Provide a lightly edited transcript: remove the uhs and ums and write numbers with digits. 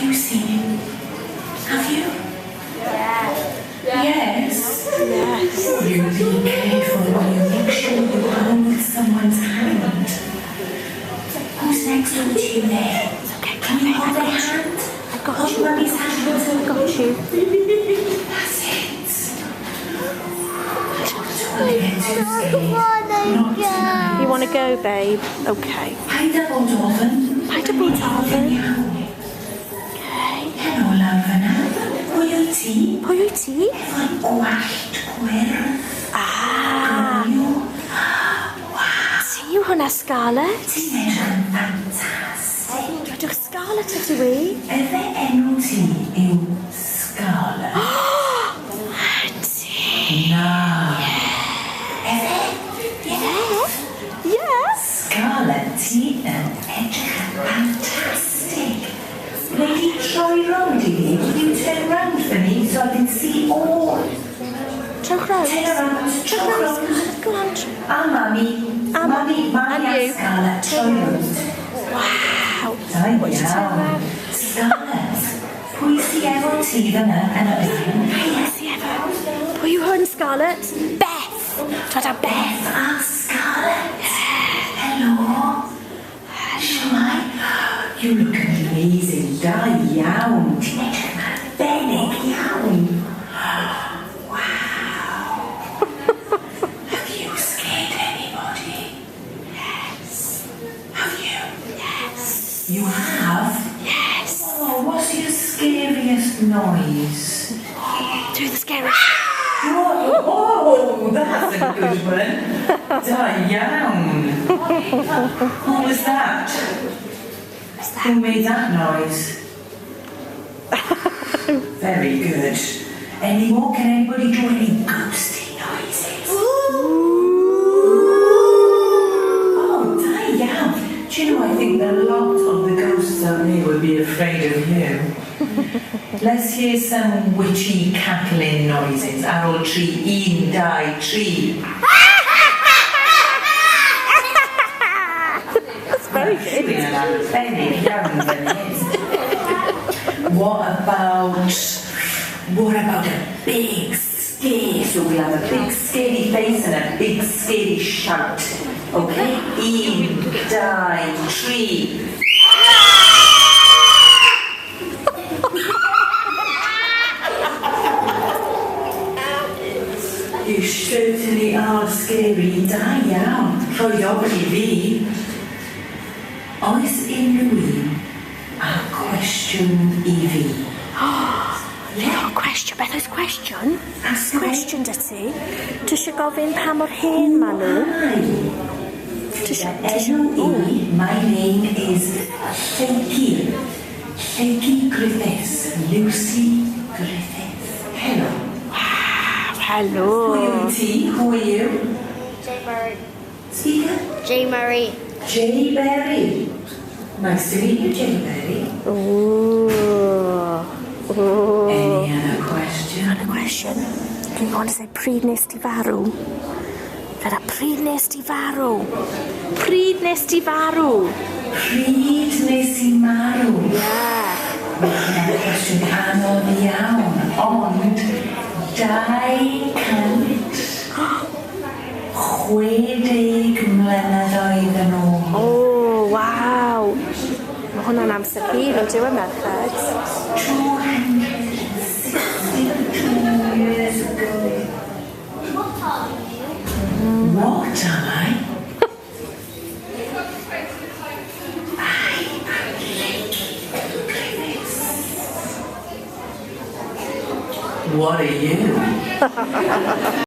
you seen him? Have you? Yeah. Yes. Yes. You be careful. You make sure you hold someone's hand. Who's next door to you there? Okay, Can you hold I've their got you. hand? I've got Hold you. mummy's hand. I've got you. That's it. Don't want to get too scared. Not tonight. You want to go, babe? Okay. Paid â bod ofn. Paid â bod ofn. Okay. Helo lawr fyna. Pwy wyt ti? Pwy wyt ti? Efo'i gwallt gwyrdd. Ah. Ti yw hwnna, Scarlett? Ti'n edrych yn ffantastig. Dwedwch Scarlett ydw i. Efe enw ti yw Scarlett? Ydy. Na. Efe? Yeah. Yes. Scarlett, ti yn edrych yn ffantastig. Wnei di troi rownd i fi? Will you turn round for me so I can see all? Trowch rownd. Turn around, Trowch trowch rownd, rownd. Scarlett. Go on. A mummy. A Mummy, mummy and a you. Scarlett, troi rownd. Wow. Da iawn. Scarlett, pwy sy efo ti fyna yn y blaen? Pwy sy efo? Pwy yw hwn, Scarlett? Beth. Dweda Beth. A Scarlett. Helo. Shwmae? You look amazing. Da iawn. Ti'n edrych yn arbennig iawn. Wow. Have you scared anybody? Yes. Have you? Yes. You have? Yes. Oh, what's your scariest noise? Do the scariest. Oh, oh, that's a good one. Da iawn. What was that? What's that? Who made that noise? Very good. Any more? Can anybody do any ghosty noises? Oh, da iawn. Do you know, I think a lot of the ghosts out there would be afraid of you. Let's hear some witchy cackling noises. Ar ôl tri, un, dau, tri. That's very good. Rhywun yn arbennig iawn fan hyn. What about a big scare? So we'll have a big scary face and a big scary shout. Okay? Un, dau, tri. You certainly are scary. Da iawn. Rhoi ofn i fi. Oes unrhyw un â cwestiwn i fi? You've got a question. Beth oes cwestiwn? Ask away. Cwestiwn 'da ti. Ti eisiau gofyn pa mor hen ma nhw? Hi. Ti eisiau... Enw i, my name is Lleucu. Lleucu Griffiths. Lucy Griffiths. Hello. Hello. Pwy wyt ti? Who are you? Jay Murray. Speaker? Jay Murray. Jay Berry. Nice to meet you, Jay Berry. Ooh. Ooh. Any other question? Another question. Do you want to say pryd nes ti farw? Feda, pryd nes ti farw? Pryd nes ti farw? Pryd nes i marw? Yeah. Mae hwnna'n cwestiwn anodd iawn, ond 260 mlynedd yn ôl. Oh, waw. Mae hwnna'n amser hir yn dyw e, merched. 262 years ago. What are you? What am I? I am Lleucu Griffiths. What are you?